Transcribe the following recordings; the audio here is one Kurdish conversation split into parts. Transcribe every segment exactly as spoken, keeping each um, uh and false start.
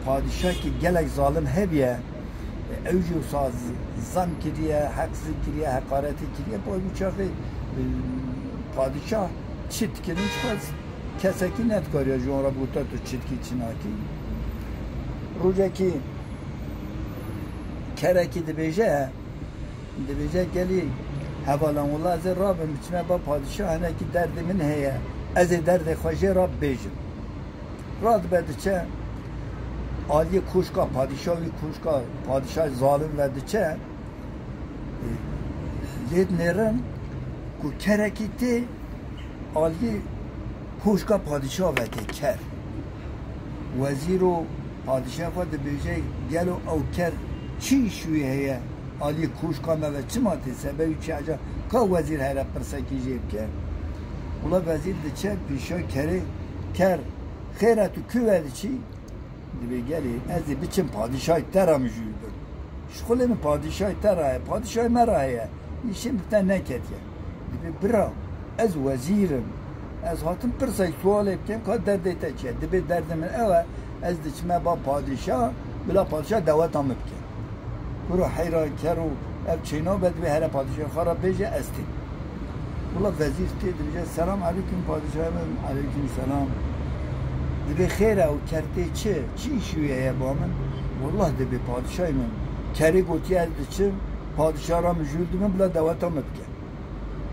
Padîşahekî gelek zalim hebiye, ew jî wisa z-, zam kiriye, heqsî kiriye, heqaretî kiriye. Bo wî çaxê, e, padîşah çi dikirin, çiqas kesekî nedikariya ji wan re bigota tu çi dikî, çi nakî. Rojekî kerekî dibêje, dibêje, gelî hevalan, wela ez ê rabim, biçime ba padîşah, hinekî derdê min heye, ez ê derdê xwe jê re bibêjim. Radibe diçe aliyê koşka padîşah, wî koşka padîşah zalim ve diçe, lê dinêrin ku kerekî tê aliyê koşka padîşah ve tê ker. Wezîr û padîşah xwe dibêje, gelo ew ker çi îş wî heye? Aliyê koşka me ve çima tê? Sebebî çi eca? Ka wezîr here pirsekî jê bike. Wila wezîr diçe pîşa kerê, ker, xêr e, tu kû ve diçî? Dibê gelê ez ê biçim padîşahê te re mijûl bim. Şixulê min padîşahê te re ye, padîşahê me re heye. Îşê min te neketiye. Dibê bira, ez wezîr im. Ez hatim pirsek sualê bikim ka derdê te çi ye? Dibê derdê min ew e, ez diçime ba padîşah, bila padîşah daweta min bike. Kuro heyra ker û ev çêna be, dibê here padîşahê xwe re bêje ez têm. Wila wezîr tê dibêje, selam aleykum padîşahê min, aleykum selam. Dibê xêr e, ew ker tê çi? Çi îşî wî heye ba min? Wela dibê padîşahê min kerê gotiye ez diçim, padîşah re mijûl dibim bila daweta min bike.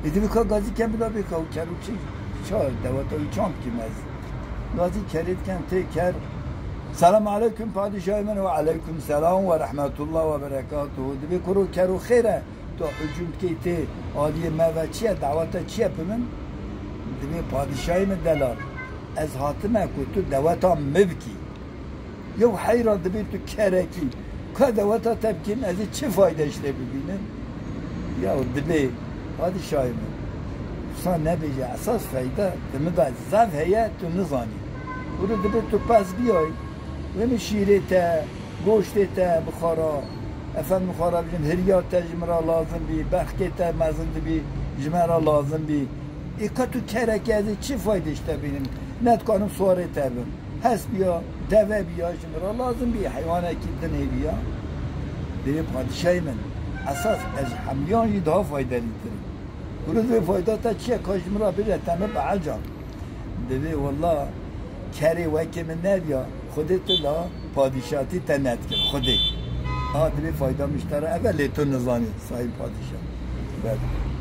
Ê dibê ka gazî kem bila bê ka û ker û çi, ça daweta wî çand kim ez. Gazî kerê dikem tê ker. Selam aleykum padîşahê min, ve aleykum selam ve rahmetullah ve berekatuhu. Dibê kuro ker û xêr e, tu hicûm dikey tê aliyê me ve çi ye, daweta çi ye bi min? Dibê padîşahê min delal, ez hatime ku tu daweta min bikî. Yew heyran dibê tu kerekî. Ka daweta te bikîm, ez ê çi fayde ji te bibînim? Ya dibê, padîşahê min, wisa nebêje, esas feyda di min de zaf heye, tu nizanî. Kuro dibê tu pez biyay, wê min şîrê te, goştê te bixwara, efendim xwe re bijim, hiriya te ji min re lazim bî, berxkê te mezin dibî, ji me re lazim bî. Ê ka tu kerekî, ez ê çi fayde ji te bînim? Nedikarim siwarê te bim. Hest biya, deve biya, ji min re lazim bî, heywanekî dinê biya. Dibê padîşahê min, esas ez ji hemûyan jî daha faydelîtir im. Kuro dibê fayda te çi ye, ka ji min re bêje, te min biecab. Dibê wela kerê wekê min nebiya, Xwedê tu la padîşatî te nedikir, Xwedê. A dibê fayda min ji te re ev e, lê tu nizanî, sayın padîşah. Belê.